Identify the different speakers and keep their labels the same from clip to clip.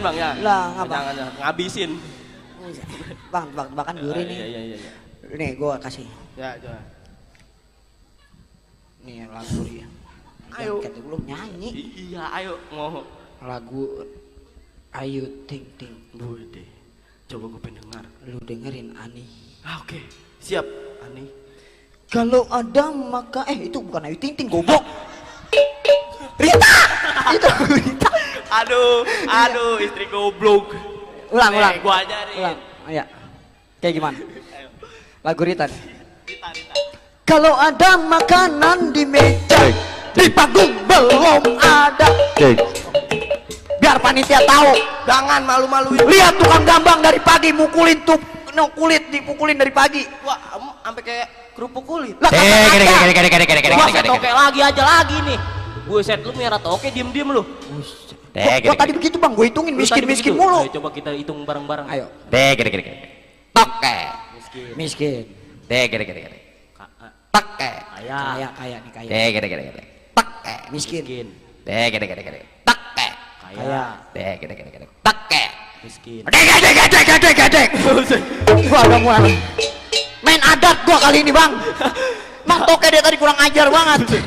Speaker 1: bang ya.
Speaker 2: Lah, ngapa?
Speaker 1: Jangan ngabisin.
Speaker 2: Bang, bahkan gurih nih.
Speaker 1: Iya.
Speaker 2: Nih, gua kasih.
Speaker 1: Ya, coba.
Speaker 2: Nih lagu dia.
Speaker 1: Ayo.
Speaker 2: Kita belum nyanyi.
Speaker 1: Iya, ayo mau.
Speaker 2: Lagu Ayu Ting Ting.
Speaker 1: Bude. Coba gue pengen dengar.
Speaker 2: Lu dengerin Ani.
Speaker 1: Ah, oke. Siap, Ani.
Speaker 2: Kalau ada maka itu bukan Ayu Ting Ting, goblok. Rita. Itu Rita.
Speaker 1: Aduh, istri goblok.
Speaker 2: Ulang.
Speaker 1: Gua ajarin.
Speaker 2: Ulang. Iya. Kayak gimana?
Speaker 1: Ayo.
Speaker 2: Lagu Rita. Nih.
Speaker 1: Rita.
Speaker 2: Kalau ada makanan di meja, di panggung belum ada. Biar panitia tahu.
Speaker 1: Jangan malu-maluin.
Speaker 2: Lihat tukang gambang dari pagi mukulin kulit dipukulin dari pagi.
Speaker 1: Wah, sampai kayak kerupuk kulit.
Speaker 2: Lah
Speaker 1: Gua toke lagi nih. Buset, lu merah toke diem lu.
Speaker 2: Gua tadi begitu bang, gue hitungin miskin mulu.
Speaker 1: Ayo coba kita hitung bareng-bareng.
Speaker 2: Ayo.
Speaker 3: Toke.
Speaker 2: Miskin.
Speaker 3: Toke.
Speaker 2: Kaya nih kaya.
Speaker 3: Toke.
Speaker 2: Miskin.
Speaker 3: Toke.
Speaker 2: Kaya.
Speaker 3: Toke.
Speaker 1: Miskin.
Speaker 2: Gedek. Gua udah mulai. Main adat gua kali ini bang. Bang toke dia tadi kurang ajar banget.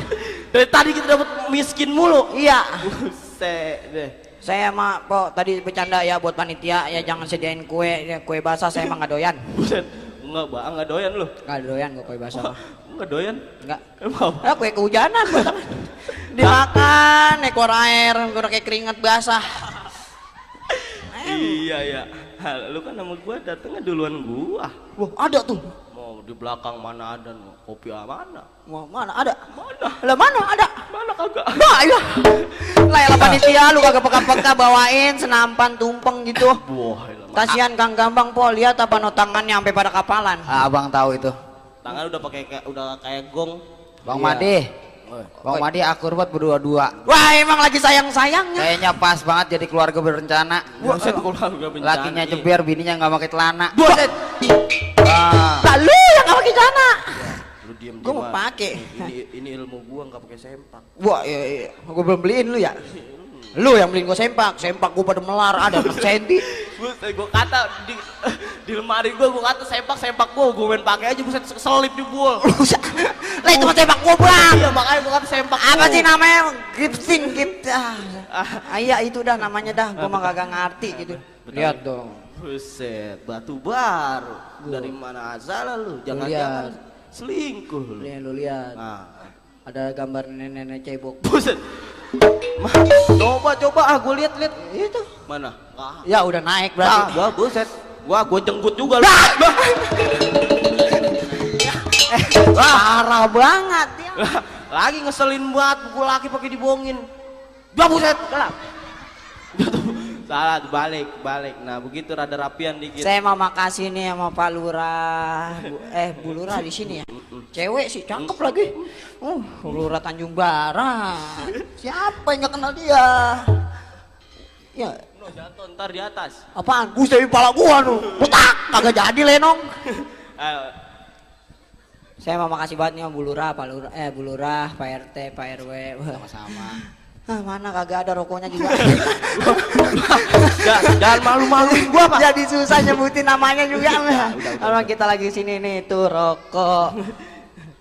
Speaker 1: Dari tadi kita dapat miskin mulu.
Speaker 2: Iya.
Speaker 1: Buset deh.
Speaker 2: Saya mah po tadi bercanda ya buat panitia ya, jangan sediain kue basah, saya emang nggak doyan.
Speaker 1: Buset. Enggak doyan lu.
Speaker 2: Nggak doyan gua kue basah mah.
Speaker 1: Enggak doyan?
Speaker 2: Enggak.
Speaker 1: Emang.
Speaker 2: Kue kehujanan dimakan ekor air, udah kayak keringat basah.
Speaker 1: Iya. Lu kan sama gua datangnya duluan gua.
Speaker 2: Wah ada tuh.
Speaker 1: Mau di belakang mana ada kopi mana?
Speaker 2: Wah mana ada?
Speaker 1: Mana?
Speaker 2: Lah mana ada?
Speaker 1: Mana kagak?
Speaker 2: Nah iya. Lah ya panitia lu kagak peka-peka bawain senampan tumpeng gitu.
Speaker 1: Wah,
Speaker 2: Kasihan Kang Gambang po, lihat apa no tangannya sampai pada kapalan.
Speaker 3: Abang tahu itu.
Speaker 1: tangan udah kayak gong.
Speaker 3: Bang
Speaker 2: Iya.
Speaker 3: Madi. Bang Madi akur buat berdua-dua.
Speaker 2: Wah emang lagi sayang-sayangnya.
Speaker 3: Kayaknya pas banget jadi keluarga berencana.
Speaker 1: Buset, keluarga bencana.
Speaker 3: Lakinya jeber, bininya nggak pakai celana.
Speaker 2: Buset. Lalu yang gak pakai celana.
Speaker 1: Lu diem.
Speaker 2: Gua mau pakai.
Speaker 1: Ini ilmu gua nggak pakai sempak.
Speaker 2: Wah iya. Gua belum beliin lu ya. Lu yang beliin gua sempak gua pada melar ada 6 cm.
Speaker 1: Buset, gua kata di lemari gua kata sempak gua main pakai aja, buset keselip di bul.
Speaker 2: Lah itu mah sempak gua bang.
Speaker 1: Iya makanya gua kata sempak.
Speaker 2: Apa sih namanya? Gifting gift. Iya itu dah namanya dah. Gua mah kagak ngerti gitu. Lihat dong.
Speaker 1: Buset, batu baru. Dari mana asal lu? Jangan-jangan selingkuh lu.
Speaker 2: Lu lihat.
Speaker 1: Nah,
Speaker 2: Ada gambar nenek-nenek cebok.
Speaker 1: buset. Coba gua lihat.
Speaker 2: Itu.
Speaker 1: Mana?
Speaker 2: Ya udah naik berarti.
Speaker 1: Gua buset. Gua jenggut juga lu.
Speaker 2: Parah banget ya.
Speaker 1: Lagi ngeselin banget pukul laki pakai dibohongin. Gua buset. Salah, balik. Nah, begitu rada rapian dikit.
Speaker 2: Saya mau makasih nih sama Pak Lurah. Bu Lurah di sini ya. Cewek sih cakep lagi. Lurah Tanjung Barat. Siapa yang nggak kenal dia? Ya,
Speaker 1: Jatuh ntar di atas.
Speaker 2: apaan? Buset kepala gua tuh. Putak, kagak jadi lenong.
Speaker 1: Ayo.
Speaker 2: Saya mau makasih banget nih sama Bu Lurah, Bu Lurah, Pak RT, Pak RW.
Speaker 3: Sama-sama.
Speaker 2: Mana kagak ada rokoknya juga.
Speaker 1: Jangan malu-maluin gua, Pak.
Speaker 2: Jadi susah nyebutin namanya juga. Kalau kita lagi sini nih tuh rokok.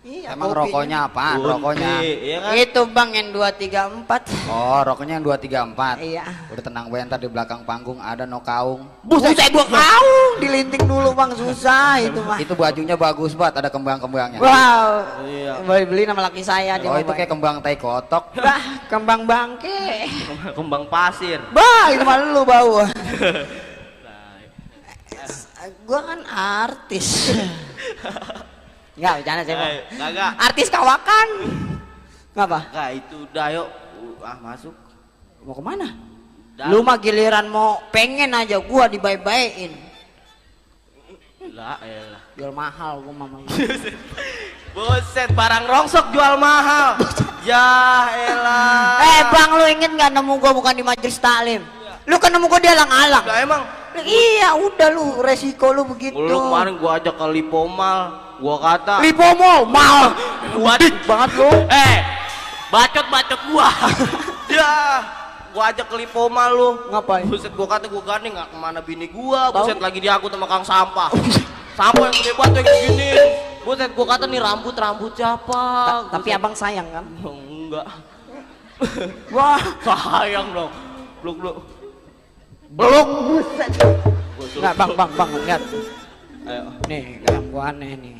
Speaker 2: Iya,
Speaker 3: Emang
Speaker 2: kopinya.
Speaker 3: rokoknya apaan?
Speaker 1: Kunti,
Speaker 3: Rokoknya.
Speaker 1: iya kan?
Speaker 2: Itu bang yang 234.
Speaker 3: Oh, rokoknya yang 234.
Speaker 2: Iya.
Speaker 3: Udah tenang bentar di belakang panggung ada no kaung.
Speaker 2: Buset gua kaung, dilinting dulu bang, susah itu mah.
Speaker 3: Itu bajunya bagus banget, ada kembang-kembangnya.
Speaker 2: Wow.
Speaker 1: Iya.
Speaker 2: Boleh beli nama laki saya dia.
Speaker 3: Oh, itu kayak kembang tai kotok.
Speaker 2: bah, kembang bangke.
Speaker 1: Kembang pasir.
Speaker 2: Bah, itu mah lu bau. Gua kan artis. Enggak, bercanda saya mah.
Speaker 1: Kagak.
Speaker 2: Artis kawakan. Ngapa?
Speaker 1: Kak itu udah yuk. Masuk.
Speaker 2: Mau kemana?
Speaker 1: Dalam.
Speaker 2: Lu mah giliran mau pengen aja gua dibaik-baikin.
Speaker 1: Lah elah.
Speaker 2: Jual mahal gua mah.
Speaker 1: Buset, barang rongsok jual mahal. Ya elah.
Speaker 2: Bang lu inget nggak nemu gua bukan di majelis taklim? Lu kan nemu gua di alang-alang.
Speaker 1: Lah emang
Speaker 2: Iya udah lu resiko lu begitu.
Speaker 1: lu kemarin gua ajak ke Lipomal, gua kata
Speaker 2: Lipomo mal. Udik banget lu.
Speaker 1: bacot gua. Ya. gua ajak ke Lipoma lu.
Speaker 2: Ngapain?
Speaker 1: Buset, gua kata gua gandeng nggak kemana bini gua.
Speaker 2: Tahu?
Speaker 1: Buset, lagi diangkut sama kang sampah. Sampah yang gede banget yang gini. Buset, gua kata nih rambut siapa?
Speaker 2: Tapi abang sayang kan?
Speaker 1: Enggak.
Speaker 2: Wah,
Speaker 1: Sayang dong. Blok.
Speaker 2: buset.
Speaker 1: Gua suruh-
Speaker 2: Enggak, bang, lihat.
Speaker 1: Ayo,
Speaker 2: Nih, yang gua aneh nih.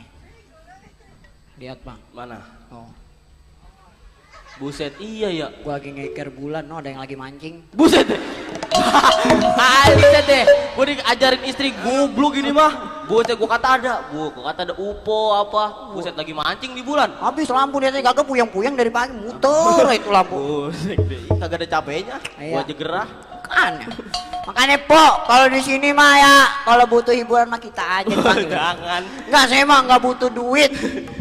Speaker 2: Lihat bang.
Speaker 1: mana?
Speaker 2: Oh,
Speaker 1: Buset, iya ya.
Speaker 2: gua lagi ngeker bulan, no, ada yang lagi mancing.
Speaker 1: Buset deh. Buset deh. Gua diajarin istri goblok ini mah. Buset, gua kata ada. Gua kata ada UFO apa. Buset, lagi mancing di bulan.
Speaker 2: Habis lampu dia kagak puyeng-puyeng dari pagi, muter itu lampu.
Speaker 1: Buset deh. Kagak ada capeknya.
Speaker 2: Iya.
Speaker 1: Gua aja gerah.
Speaker 2: Kan. Makanya po, kalau di sini mah ya, kalau butuh hiburan mah kita aja dipanggil.
Speaker 1: Jangan.
Speaker 2: Enggak, saya mah enggak butuh duit.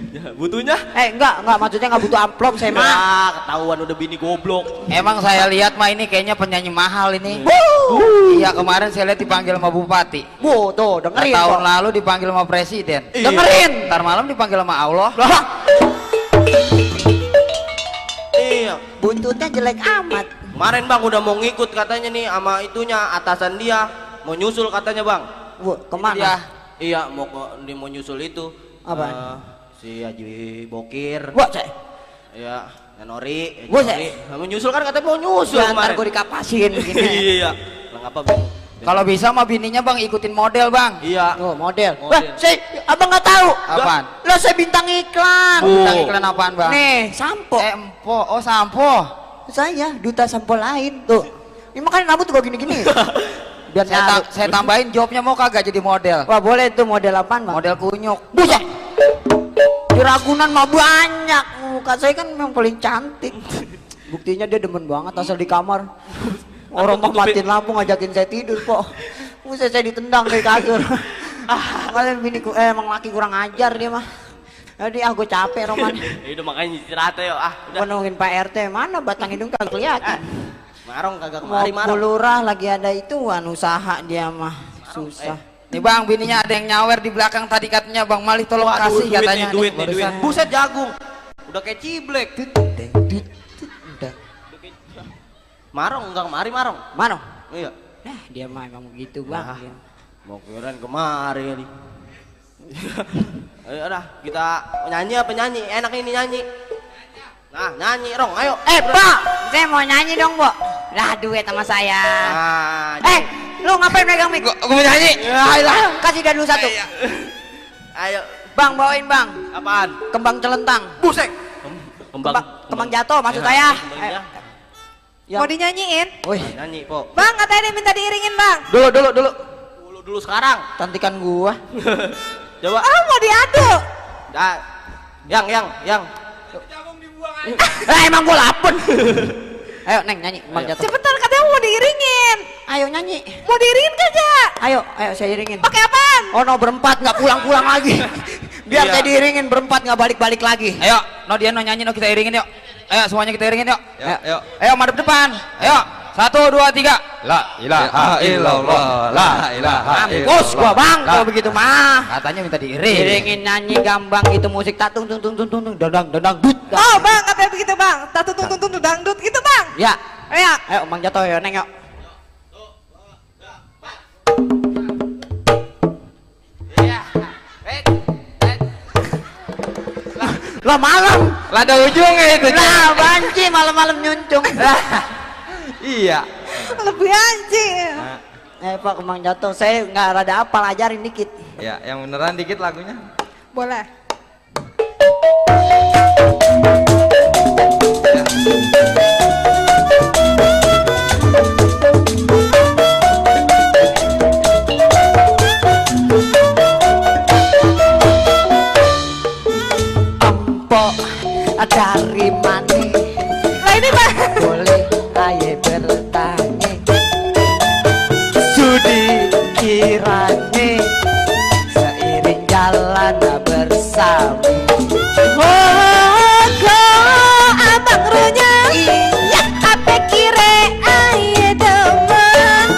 Speaker 1: Ya, butuhnya?
Speaker 2: Enggak, maksudnya enggak butuh amplop saya mah.
Speaker 1: Ah, ketahuan udah bini goblok.
Speaker 3: Emang saya lihat mah ini kayaknya penyanyi mahal ini. Iya, kemarin saya lihat dipanggil sama bupati.
Speaker 2: Bu, tuh dengerin
Speaker 3: Tahun
Speaker 2: po.
Speaker 3: lalu dipanggil sama presiden.
Speaker 1: Iya.
Speaker 2: Dengerin.
Speaker 3: Ntar malam dipanggil sama Allah.
Speaker 2: Lah,
Speaker 1: Iya.
Speaker 2: buntutnya jelek amat.
Speaker 1: Kemarin bang udah mau ngikut katanya nih sama itunya atasan dia mau nyusul katanya bang.
Speaker 2: Bu, kemana?
Speaker 1: Iya, iya dia mau nyusul itu.
Speaker 2: Apaan?
Speaker 1: Si Haji Bokir.
Speaker 2: Gua cek.
Speaker 1: Iya, Nori.
Speaker 2: Buset.
Speaker 1: Mau nyusul kan katanya mau nyusul
Speaker 2: Ya, ntar
Speaker 1: kemarin.
Speaker 2: gua dikapasin gini.
Speaker 1: Iya. Lah ngapa bang?
Speaker 3: Kalau bisa mah bininya bang ikutin model bang.
Speaker 1: Iya.
Speaker 2: Oh, model.
Speaker 1: Model.
Speaker 2: Wah, abang nggak tahu.
Speaker 3: Apaan?
Speaker 2: Lah saya bintang iklan.
Speaker 1: Bu.
Speaker 3: Bintang iklan apaan bang?
Speaker 2: Nih, sampo.
Speaker 3: Empo, oh sampo.
Speaker 2: Saya duta sampo lain tuh. Ini makanya rambut gua gini-gini. Biar nyaru.
Speaker 3: Saya tambahin jobnya mau kagak jadi model.
Speaker 2: Wah, boleh tuh model apaan, Bang?
Speaker 3: Model kunyuk.
Speaker 2: Buset. Di Ragunan mah banyak. Muka saya kan memang paling cantik. Buktinya dia demen banget asal di kamar. Orang mau matiin lampu ngajakin saya tidur, po. Buset, saya ditendang dari kasur. Kalian biniku, emang laki kurang ajar dia mah. Jadi gue capek Roman.
Speaker 1: Ya udah makanya istirahat yuk. Udah.
Speaker 2: Penuhin Pak RT, mana batang hidung kagak kelihatan.
Speaker 1: Marong kagak
Speaker 2: Mau
Speaker 1: kemari marong.
Speaker 2: lurah lagi ada ituan usaha dia mah. Susah.
Speaker 3: Nih bang, bininya ada yang nyawer di belakang tadi katanya bang Malih tolong
Speaker 1: Waduh,
Speaker 3: kasih
Speaker 1: duit
Speaker 3: katanya.
Speaker 1: nih, duit
Speaker 3: nih,
Speaker 1: nih, duit.
Speaker 3: barusan.
Speaker 1: Buset jagung. Udah kayak ciblek.
Speaker 2: Udah.
Speaker 1: Marong enggak kemari marong.
Speaker 2: Mana?
Speaker 1: Iya.
Speaker 2: Dia mah emang begitu bang.
Speaker 1: Nah.
Speaker 2: Dia.
Speaker 1: Mau kirain kemari kali. Ayo dah, kita nyanyi apa nyanyi? Enak ini nyanyi. Nah, nyanyi Rong, ayo.
Speaker 2: Pak, saya mau nyanyi dong, Bu. Lah, duet sama saya.
Speaker 1: Nah,
Speaker 2: Lu ngapain megang mic?
Speaker 3: Gua mau nyanyi.
Speaker 2: Ayo, kasih dia dulu satu.
Speaker 1: ayo.
Speaker 2: Bang, bawain bang.
Speaker 1: Apaan?
Speaker 2: Kembang celentang.
Speaker 1: Busek.
Speaker 2: Kembang jatuh maksud saya.
Speaker 1: Kembangnya.
Speaker 2: Ya.
Speaker 4: Mau dinyanyiin?
Speaker 2: Wih,
Speaker 1: Nyanyi, Po.
Speaker 4: Bang, katanya dia minta diiringin, Bang.
Speaker 1: Dulu sekarang.
Speaker 2: cantikan gua.
Speaker 1: Coba.
Speaker 4: Oh, mau diadu.
Speaker 1: Dah. Yang.
Speaker 2: Emang gua lapun. Ayo, Neng, nyanyi kembang
Speaker 1: Ayo.
Speaker 2: jatuh.
Speaker 4: Cepetan, katanya mau diiringin.
Speaker 2: Ayo nyanyi.
Speaker 4: Mau diiringin kagak?
Speaker 2: Ayo, saya iringin.
Speaker 4: Pakai apaan?
Speaker 2: Oh no, berempat nggak pulang-pulang lagi. Biar
Speaker 1: Iya.
Speaker 2: saya diiringin berempat nggak balik-balik lagi.
Speaker 3: Ayo, no dia no nyanyi no kita iringin yuk. Ayo semuanya kita iringin yuk.
Speaker 2: Ayo.
Speaker 3: Ayo madep depan. Ayo. 1, 2, 3. La ilaha illallah. La ilaha
Speaker 2: Mampus gua bang, kalau begitu mah.
Speaker 3: Katanya minta diiring.
Speaker 2: Iringin nyanyi gambang itu musik tatung tung tung tung tung tung dadang dadang dut.
Speaker 4: Oh, Bang, katanya begitu, Bang. Tatu tung tung tung dangdut gitu, Bang.
Speaker 2: Ya,
Speaker 4: Ayo.
Speaker 2: ayo Bang jatuh ya Neng yuk. Lah malam,
Speaker 3: Lah ada ujungnya itu.
Speaker 2: lah banci malam-malam nyuncung.
Speaker 3: Iya.
Speaker 4: Lebih anjing.
Speaker 2: Pak Kembang jatuh, saya nggak rada apal, ajarin dikit.
Speaker 3: Ya, yang beneran dikit lagunya.
Speaker 4: Boleh.
Speaker 2: Empok dari mani
Speaker 4: Lah ini, Bang.
Speaker 2: boleh aye bertanya sudi kiranya seiring jalan bersama.
Speaker 4: Oh, kok abang runya. Iya, apa kira aye demen.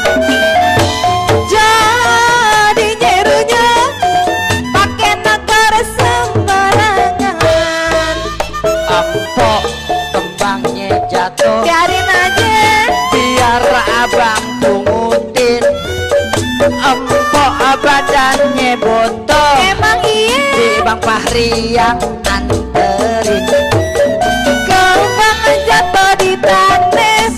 Speaker 4: Jadi nyerunya pakai negara sembarangan.
Speaker 2: Empok kembangnya jatuh
Speaker 4: Biarin aja.
Speaker 2: di cari yang anterin. Kembang jatuh di tanah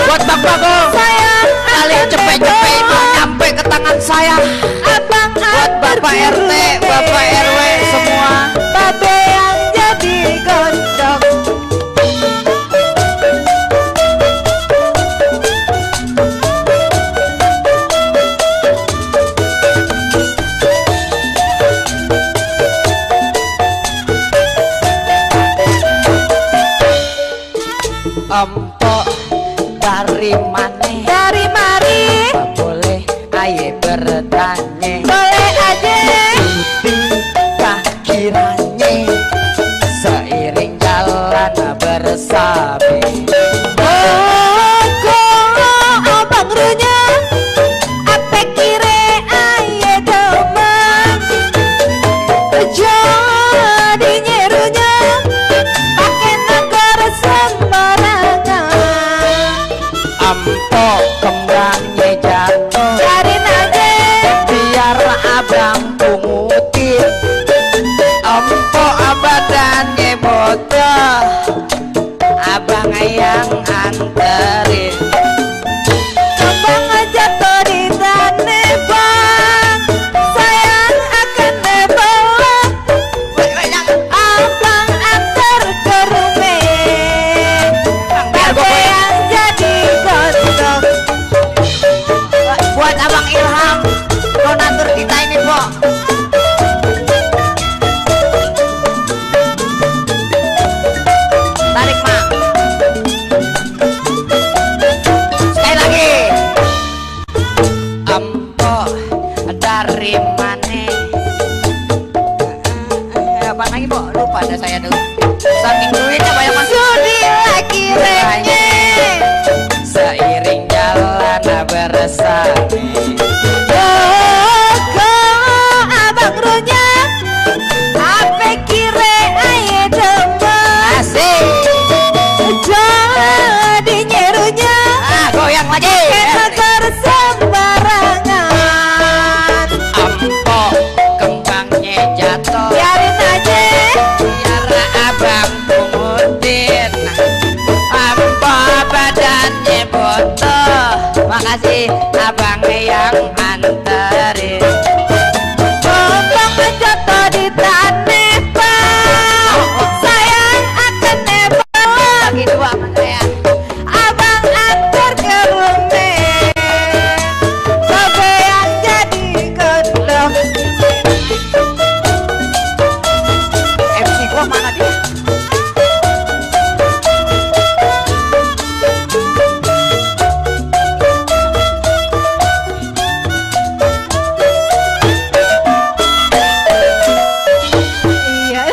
Speaker 3: Buat Bang Bagong.
Speaker 2: sayang
Speaker 3: Kali cepet-cepet itu nyampe ke tangan saya.
Speaker 2: abang
Speaker 3: Buat Bapak RT, Bapak RW semua.
Speaker 2: babe yang jadi gondok. Empok dari mana? Dari mari. Boleh aye bertanya. Boleh aja. Kah kiranya seiring jalan bersami. Oh, kok abang runya? Apa kira aye demen? Jadi nyerunya pakai negara sembarangan. Empok kembangnya jatuh, cariin aja biar abang pungutin. Empok badannya bodoh, abang yang anterin. Abang jatuh di tanah bang, sayang akan bawa abang antar ke rumah. Babe yang jadi gondok. Buat abang Ilham, donatur kita ini, Bo. Tarik, Mak. Sekali lagi. Empok dari mana? Apa lagi, Bo? Lupa ada saya dulu. Saking duitnya banyak mas. Sudi lagi renge. Seiring jalan bersami. Oh, kok abang runya? Apa kira aye demen? Asik. Jadi nyerunya. Goyang lagi. Negor sembarangan. Empok kembangnya jatuh. Biarin aja. Biar abang pungutin. Empok badannya bodoh. Makasih abang yang anterin. Kembang jatuh di tanah bang, sayang akan bawa. Lagi dua sama saya. Abang antar ke rumah. Babe yang jadi gondok. MC gua mana dia?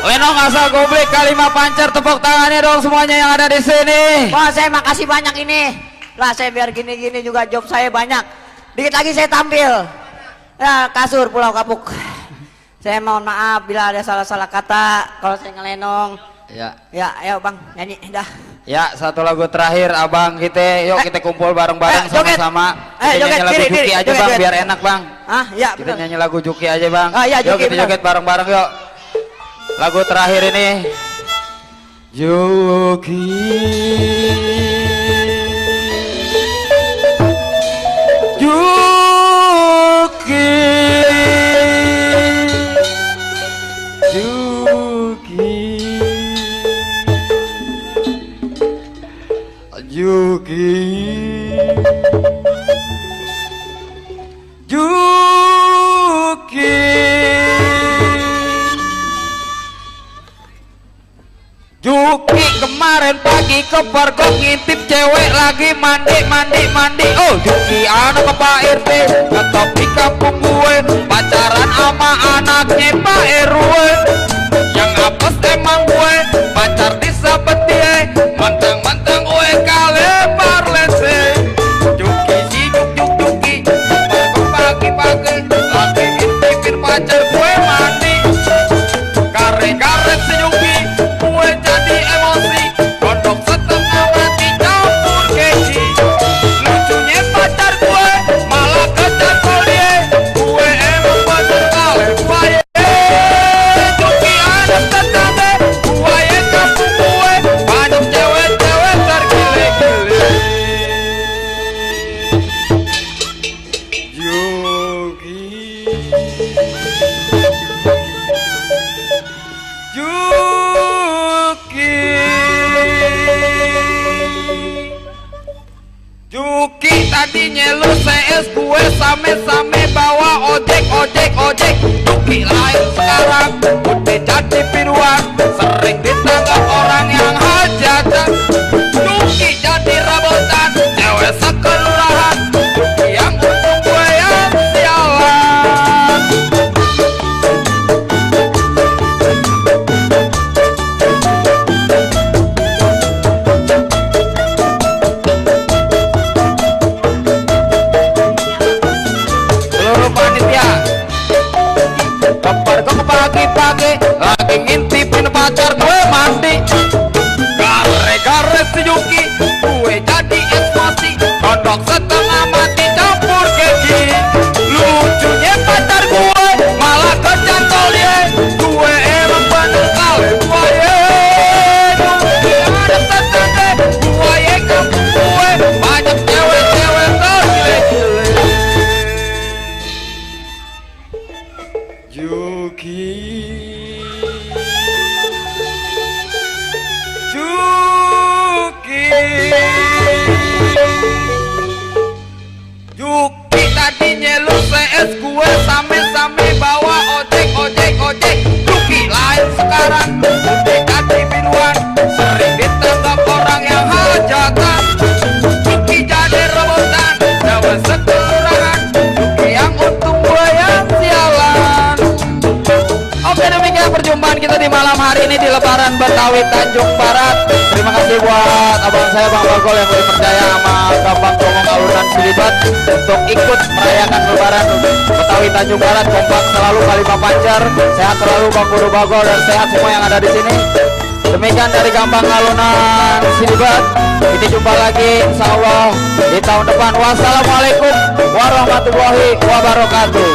Speaker 3: Lenong asal goblek Kalimah Pancer, tepuk tangannya dong semuanya yang ada di sini.
Speaker 2: Wah, saya makasih banyak ini. Lah saya biar gini-gini juga job saya banyak. Dikit lagi saya tampil. Ya, kasur Pulau Kapuk. Saya mohon maaf bila ada salah-salah kata kalau saya ngelenong.
Speaker 3: Ya,
Speaker 2: Ya, ayo Bang, nyanyi dah.
Speaker 3: ya satu lagu terakhir abang kita, yuk kita kumpul bareng-bareng
Speaker 2: joget.
Speaker 3: sama-sama. Kita
Speaker 2: Joget,
Speaker 3: nyanyi lagu
Speaker 2: diri,
Speaker 3: Juki
Speaker 2: diri,
Speaker 3: aja
Speaker 2: joget,
Speaker 3: bang,
Speaker 2: joget.
Speaker 3: biar enak bang.
Speaker 2: Ah, ya
Speaker 3: Kita
Speaker 2: betul.
Speaker 3: nyanyi lagu Juki aja bang.
Speaker 2: Ah, ya,
Speaker 3: Yuk
Speaker 2: Juki,
Speaker 3: kita
Speaker 2: benar.
Speaker 3: joget bareng-bareng yuk. Lagu terakhir ini Juki. Juki. Juki. Juki. Juki. Juki kemarin pagi ke pergok ngintip cewek lagi mandi. Oh Juki anak Pak RT ngetop di kampung gue, pacaran sama anaknya Pak RW. Yang apes emang gue pacar disabet dia, mantang gue kalebar lese. Juki si Juki pergok pagi-pagi lagi ngintipin pacar gue mandi. Kare-kare si Juki gue jadi emosi, gondok setengah mati campur keji. Lucunya pacar gue malah kecantol dia, gue emang bener kale baye. Juki tadinya lu CS gue same-same bawa ojek Duki lain sekarang udah jadi piruan, sering ditangkap orang yang hajatan. Duki jadi rabotan, cewek sekelurahan, Duki yang untung gue yang sialan. Seluruh panitia kepergok pagi-pagi lagi ngintipin pacar gue mandi. Gare-gare si Yuki gue jadi emosi, kodok setengah mati campur keki. Lucunya pacar gue malah kecantol ye, gue emang bener kali buaya. Yuki ada tetangga gue ye kampung gue, banyak cewek-cewek tergile-gile. Yuki tadinya lu CS gue same-same bawa ojek Duki lain sekarang udah jadi biruan, sering ditangkap orang yang hajatan. Duki jadi rebutan, cewek sekelurahan, Duki yang untung gue yang sialan. Oke, demikian perjumpaan kita di malam hari ini di Lebaran Betawi Tanjung Barat. Terima kasih buat abang saya Bang Bagol yang dipercaya sama Gampang Ngomong Alunan Silibat untuk ikut merayakan Lebaran Betawi Tanjung Barat. Kompak selalu Kalipa Pancar, sehat selalu Bang Guru Bagol dan sehat semua yang ada di sini. Demikian dari Gampang Alunan Silibat. Kita jumpa lagi insya Allah di tahun depan. Wassalamualaikum warahmatullahi wabarakatuh.